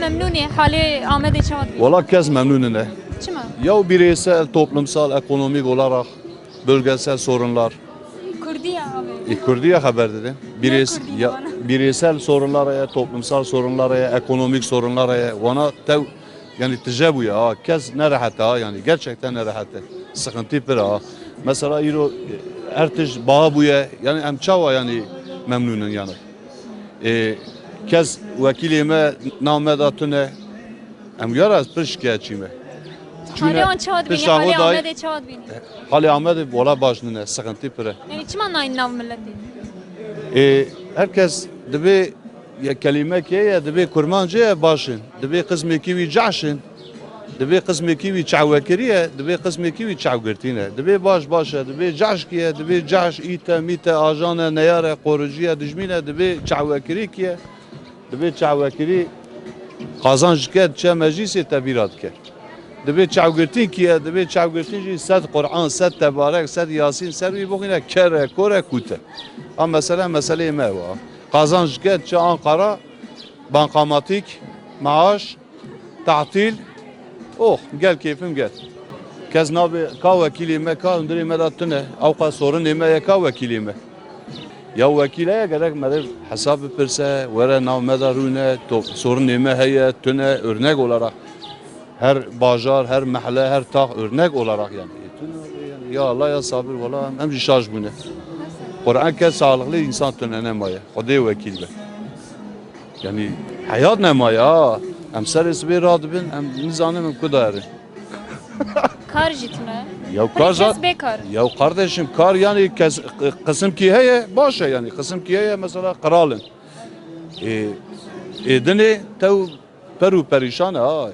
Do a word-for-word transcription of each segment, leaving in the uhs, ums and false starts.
Memnûn e, halê Amedê çawa dibînî? Wala kes memnûn nîne. Çima? Ya bireysel, toplumsal, ekonomik olarak, bölgesel sorunlar. Kurdî ye abi. E, Kurdî ye, xeber didin. Bireys-, Kurdî ya, bana. Bireysel sorunlar ye, toplumsal sorunlar ye, ekonomik sorunlar ye. Wana tew, yani tije bûye ha. Kes nerehet ha yani. Gerçekten nerehet e. Sıkıntı pir ha. Mesela îro, e, her tişt baha bûye. Yani em çawa yani memnûn in yani. E, kes wekîlê me nav me da tune. Em ya ez pir şikayetçî me. Halê wan çawa dibînî? Halê Amedê çawa dibînî? Halê Amedê wala baş nîne, sıkıntı pir e. Yani çima nayîn nav miletê? E, herkes dibê ya kelimekê ye, dibê kurmancê ye baş in. Dibê qismekî wî cahş in. Dibê qismekî wî çawekirî ye, dibê qismekî wî çawgirtî ne. Dibê baş baş e, dibê cahş kî ye, dibê cahş îte, mîte, ajan e, neyar e, qoricî ye, dijmîn e, dibê çawekirî kî ye. Dibê çawekirî qazanc dike, diçe meclîsê te bîra dike. Dibê çawgirtîn kî ye, dibê çawgirtîn jî sed Qur'an, sed Tebarek, sed Yasîn, ser wî bixwîne, ker e, kor e, kût e. A mesele, meseleyê me ew e. Qazanc dike, diçe Anqara, bankamatîk, maaş, Tatil. Oh, gel keyfim gel. Kes nabe ka wekîlê me, ka hundirê me de tune. Ewqa sorinê me ye, ka wekîlê me. Ya wekîl heye, gerek meriv hesab bipirse, were nav me de rûne, to-, sorinê me heye, tune, örnek olarak. Her bajar, her mehle, her tax örnek olarak yani. E, tune, yani. Ya Allah ya sabir, wala em, em jî şaş bûne. Qur'an kes sağlıklı insan tune nemaye. Xwedê wekîl be. Yani heyat nemaye ha. Em serê sibê radibin, em nizanin em ku darin. Kar jî tune. Ya kar zat-, kes bêkar. Ya kardeşim, kar yani kes, kısım ki heye, baş e yani. Kısım ki heye, mesela kralın. E, e, dinê tew per û perîşan e ha.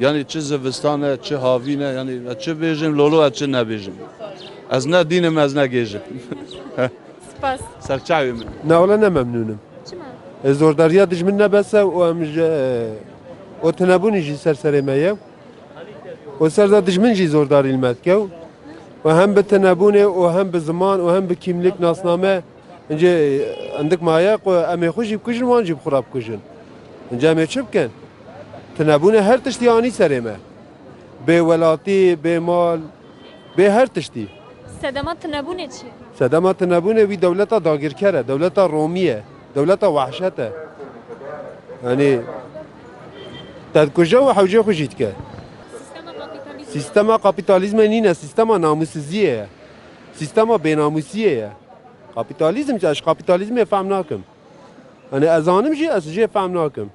Yani çi zivistan e, çi havîn e, yani ez çi bêjim, lolo ez çi nebêjim. Ez ne dîn im, ez ne gêj im. Spas. Serçavê min. Na wele ne memnûn im. Çima? E, zordariya dijmin ne bes e û em ji, e, o tunebûnî jî ser serê me ye. O ser de dijmin jî zordarî li me dike û hem bi tunebûnê û hem bi ziman û hem bi kîmlik nasname Hincê, e, hindik maye ku em ê xwe jî bikujin, wan jî bi xwe re bikujin. Hincê em ê çi bikin? Tunebûnê her tiştî anî serê me. Bê welatî, bê mal, bê her tiştî. Sedema tunebûnê çi ye? Sedema tunebûnê wî dewleta dagirker e, dewleta Romî ye, dewleta wehşet e. Yanî te dikuje û hewcê xwe jî dike. Sîstema kapîtalîzmê. Sîstema kapîtalîzmê nîne, sîstema namûsiziyê ye. Sîstema bênamûsiyê ye. Kapîtalîzm, ez ji kapîtalîzmê fehm nakim. Yanî ez zanim jî, ez jê fehm nakim.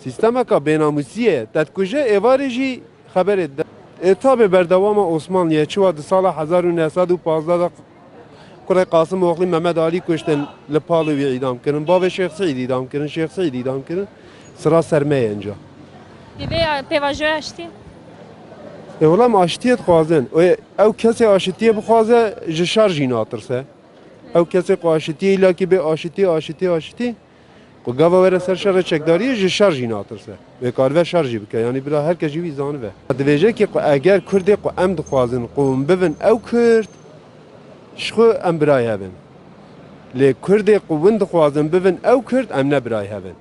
Sîstemeka bênamûsiyê ye. Te dikuje, êvarê jî xeberê dide. Ê tabê berdewama Osmanliyê, çi wa di sala hezar û neh sed û pazdeh de kurê Qasim Oxlî Mehmed Alî kuştin, li palê wî îdam kirin. Bavê Şêx Seîd îdam kirin, Şêx Seîd îdam kirin. Sira ser me ye inca. Divê pêvajoya aştiyê? Ê wela em aştiyê dixwazin. Ê, ew kesê aşitiyê bixwaze, ji şer jî natirse. Ew kesê ku aşitiyê îlakî bê aşitî, aşitî, aşitî, ku gava were ser şerê çekdariyê ji şer jî natirse. Wê karibe şer jî bike. Yanî bila her kes jî wî zanibe. Divêje ki ku eger Kurdê ku em dixwazin ku hûn bibin ew Kurd, ji xwe em birayê hev in. Lê Kurdê ku hûn dixwazin bibin ew Kurd, em ne birayê hev in.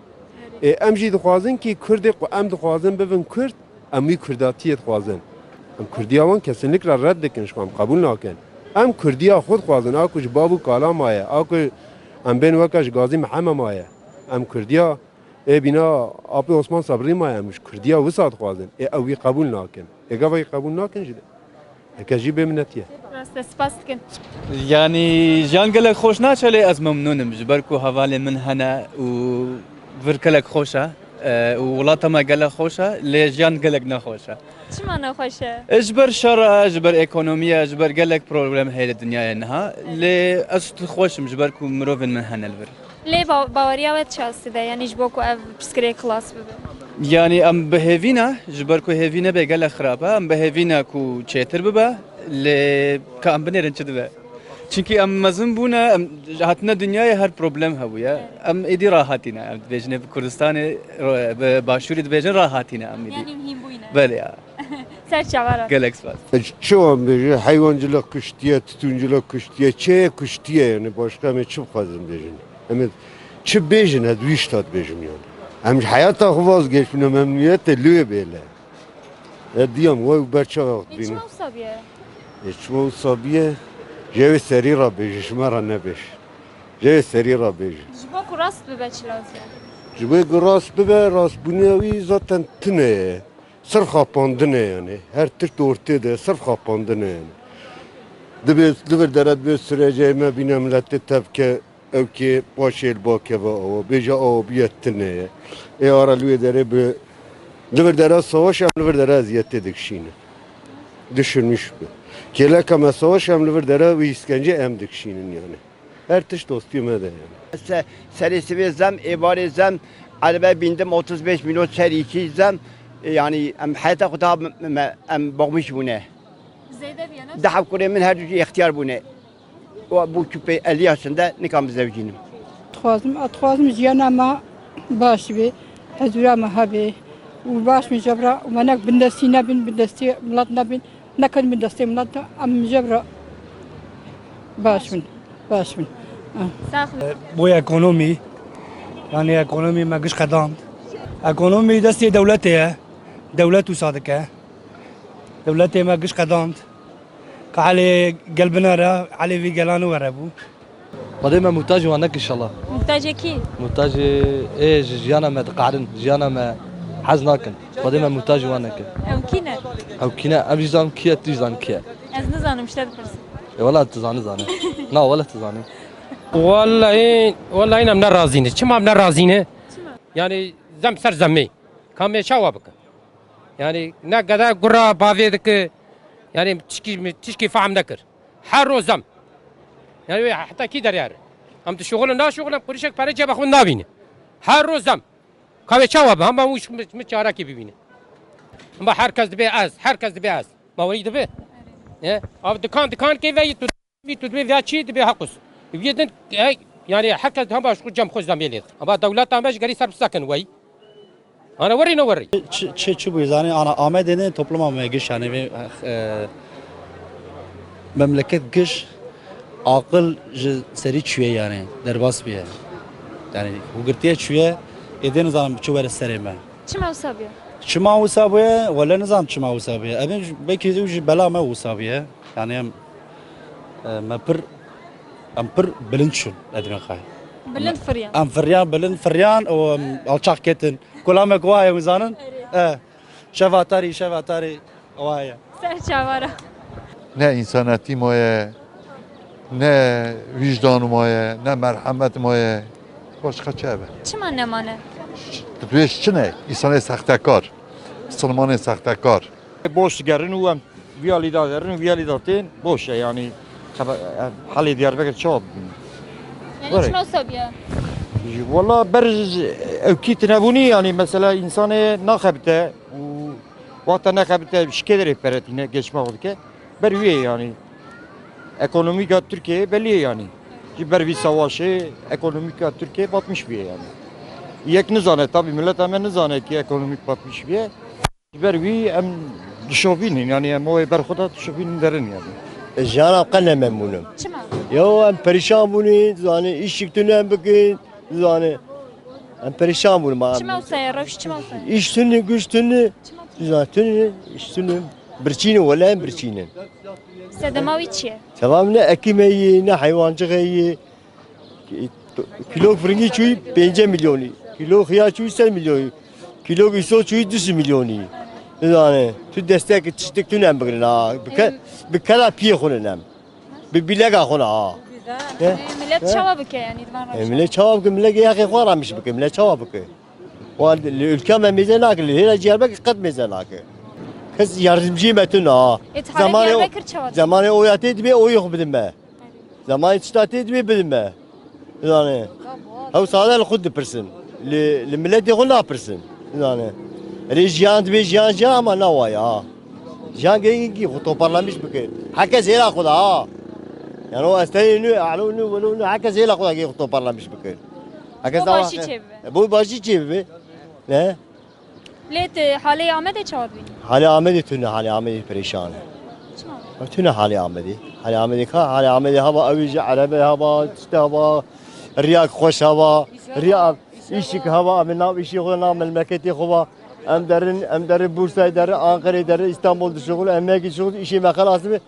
Ê em jî dixwazin ki Kurdê ku em dixwazin bibin Kurd, Em wî Kurdatiyê dixwazin. Em Kurdiya wan kesinlikle red dikin, ji xwe em qebûl nakin. Em Kurdiya xwe dixwazin, a ku ji bav û kala maye, a ku em bên weke ji Gazî Mihemed maye. Em Kurdiya ê bîna Apê Osman Sebrî maye, em ji Kurdiya wisa dixwazin. Ê ew wî qebûl nakin. Ê gava wî qebûl nakin jî. Heke jî bê minetî ye. Rast e, spas dikin. Yanî jiyan gelek xweş naçe lê ez memnûn im, ji ber ku hevalên min hene û vir gelek xweş e, e, û welata me gelek xweş e, lê jiyan gelek nexweş e. Çima nexweş e? E, ji ber şer e, ji ber ekonomî ye, ji ber gelek problem heye li dinyayê niha. Lê ez xweş im, ji ber ku mirovên min hene li vir. Lê ba-, baweriya we çi astî de, yanî ji bo ku ev pirsgirêk xilas bibe? Yanî em bi hêvî ne, ji ber ku hêvî nebe gelek xirab e, em bi hêvî ne ku çêtir bibe, lê ka em binêrin çi dibe? Çimkî em mezin bûne, em hatine dinyayê her problem hebûye. Em êdî rahatî ne, em dibêjin ê bi Kurdistanê, ro-, bi Başûrê dibêjin rahatî ne em êdî. Yanî hîn bûyne. Belê ya. Ser çava re. Gelek spas. Çi wan bêje, heywancılık kuştiye, tütüncülük kuştiye, çeye kuştiye yani, başka em ê çi bixwazin bêjin? Em ê çi bêjin, ez wî tişta dibêjim yani. Em ji heyata xwe vazgeçbîne, memnûniyetê li wê bêle. E, diyam we û ber çaxa xwe Ê, dibînin. Çima wisa biye? Ê, çima wisa biye? Ji wê serî re bêje, ji me re nebêje. Ji wê serî re bêje. Ji bo ku rast bibe çi lazim e? Ji bo ku rast bibe, rastbûniya wî zaten tune ye. Sirf xapandin e yani. Her tişt ortê de, sirf xapandin e yani. Dibê, li vir dere dibê sürecê me bîne miletê tevke, ew kê paşê li ba keve awa. Bêje awa bûye tune ye. Ê ara li wê derê bi, li vir dere savaş em li vir dere eziyetê dikişînin. Düşünmüş bi. Kêleka me savaş em li vir dere wî îskencê em dikişînin yani. Her tişt dostî me de yani. Se-, serê sivê zem, êvarê zem, elbe bindim otuz beş milyon ser iki zem. E, yani em heyata xwe daha me, me, em bakmış bûne. Zêde biyene? Daha kurê min her du jî ihtiyar bûne. O bu küpe elli yaşında nikam bizevcînim. Dixwazim, dixwazim jiyana me baş be, hezûra me hebe û baş min jebra û me nek bindestî nebin, bindestî milet nebin. Nekin min destê min de, em ji vir re baş bin, baş bin. Ah. Sax bin. Bo ekonomî, yani ekonomî me giş qedand. Ekonomî destê dewletê ye. Dewlet wisa dike. Dewletê me giş qedand. Ka elê gel binere, elê vî gelan were bû. Xwedê me muhtacê wan neke inşallah. Muhtacê kî? Muhtacê ê ji jiyana me diqerin, jiyana me hez nakin. Xwedê me muhtacê wan neke. Ew kî ne? Ew kî ne? Em jî zanin kî ye, tu jî zanî kî ye. Ez nizanim, ji te dipirsim. E, wela tu zanî, zanî. Na, wela tu zanî. Wallahî, wallahî em ne razî ne. Çima em ne razî ne? Çima? Yani zem ser zemê. Ka me çawa bike? Yani ne gede gura bavê dike. Yani tişkî, tişkî fehm nekir. Her roz zam. Yani wê heta kî derê here? Em dişuxulin naşuxulin, em qurişek pere ceba xwe nabîne. Her roz zam. Ka wê çawa be? Hema wî min çarekî bibîne. Hema her kes dibe ez, her kes dibe ez. Ma wî dibe? E? Av dikan, dikan kê ve tu, tu dibe ve çi dibe haqus. Vî din, e, yani her kes hema şu cem xwe zamê lê. Ama dewleta me ji gerî ser bisekin wey. Ana werî ne werî. Çi, çi, çi bû zanî, ana Amedê ne topluma me giş yani ve, e, memleket giş, aqil ji serî çûye yani, derbas bûye. Yani hûgirtiye çûye, êdî nizanim çi were serê me. Çima wisa bûye? Çima wisa bûye? Wele nizanim çima wisa bûye. Evin belkî ew ji bela me wisa bûye. Yani em, e, me pir, em pir bilind çûn, ez dibêm xwe. Bilind firiyan. Em firiyan, bilind firiyan û em alçaq ketin. Kula me ku waye, hûn zanin? Erê. E, şeva tarî, şeva tarî, waye. Ser çavara. Ne însanetî maye, ne wîjdan maye, ne merhemet maye. Başka çi hebe? Çima nemane? Dibêj çi ne? Însanê sextekar, misilmanê sextekar. Boş digerin û em vî alî da derin û vî alî da tên, boş e, yanî xebe-, ev helê Diyarbekir çawa bibînin? Yani Were. Çima wisa bûye? Ji, wela ber ji ewkî tinebûnî, yanî mesela însanê naxebite û wexta nexebite ji kê derê pere tîne, geçima xwe dike. Ber wî ye yanî. Ekonomîka Tirkiyeyê belî ye yanî. Ji ber vî savaşê ekonomîka Tirkiyeyê batmiş bûye yanî. Yek nizane, tabî mileta me nizane ki ekonomîk batmiş bûye. Ji ber wî em dişopînin, yanî em wê ber xwe de dişopînin derin yanî. Jiyana qe ne memnûn im. Çima? Yo, em perîşan bûne, zanî, îşik tune em bikin, zanî. Em perîşan bûn ma. Çima wisa ye, rewş çima wisa ye? Îş tune, güç tune, zanî, tune, îş tune. Birçî ne, wele em birçî ne. Sedema wî çi ye? Sedema ne ekî me yî, ne heywancixê yî. Kîlo firingî çûyî pêncî milyonî. Kîlo xiyar çûyî sed milyonî. Kîlo îso çûyî du sed milyonî. Nizane, tu destek tiştek tu nem bigirin ha. Bi ke-, bi kela piyê xwe ne nem. Bi bîlega xwe ne ha. He? Millet çawa bike yani, divan E, rewşa? Millet çawa bike, millet yexê xwe ramiş bike, millet çawa bike. Wan li ülke me mêze nake, li hêla Diyarbekir qet mêze nake. Kes yardımcı me tune ha. E, hale Zamanê o, Diyarbekir çawa? Zamanê oya tê dibê oyê xwe bidin me. Zamanê tişta tê dibê bidin me. Zanê. Ew sade li xwe dipirsin. Li, li miletê xwe napirsin. Zanê. Erê jiyan dibê jiyan jiyan ama nawaye ha. Jiyan gerek ki xwe toparlamiş bike. Herkes hêla xwe da ha. Yani o esterê nû, alo nû, welo nû, herkes hêla xwe da gerek xwe toparlamiş bike. Herkes Bo dawa başî he-, çêbibe. E, bo başî çêbibe. Ne? Lê tu halê Amedê çawa dibînî? Halê Amedê tune, halê Amedê perîşan e. Çima? Tune halê Amedê. Halê Amedê ka, halê Amedê hava ew jî erebe hava, tişte hava, riyak xweş hava, riya Îşik hava em nav îşê xwe, nav memleketê xwe va. Em derin, em derin Bursayê derin, Ankarayê derin, İstanbul dişuxul, em mekî dişuxul, îşê me xelas dibe.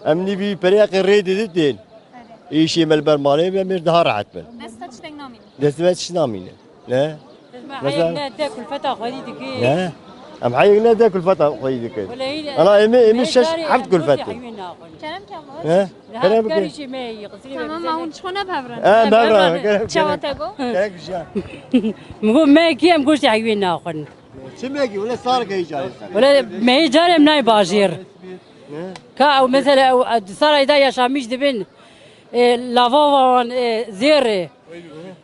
Em nîvî pereyekê rê didin tên. Îşê me li ber malê be, em ê daha rahat bin. Dest xwe tiştek namîne. Dest me tişt namîne. Ne? Mesela? Heyek ne de kulfeta xwedî dike. Ne? Em heyek ne de kulfeta xwedî dike. Wele hîne. Ana êmê, êmê şeş, heft kulfet. Kerem ke. Ne? Kerem ke. Tamam, ma hûn çi xwe ne bevrin. He, bevra, kerem, kerem. Çawa te got? Kerem kişiya. Min got, me kî em goştê heywanê naxwin. Çi me kî? Wele sar ke îcarê sen. Wele me îcarê em nayê bajêr. Ne? Ka ew mesela ew, ew di sara da yaşamîş dibin. E, lavava wan, e, zêr e.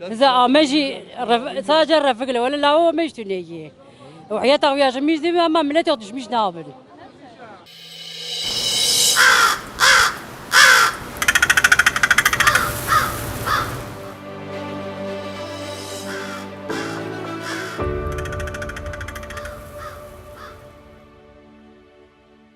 Bize ame jî ref-, sadece refik le. Wele lavava me jî tune ye. Ew heyeta xwe yaşamîş dibin ama milletê xwe dişmîş nabin.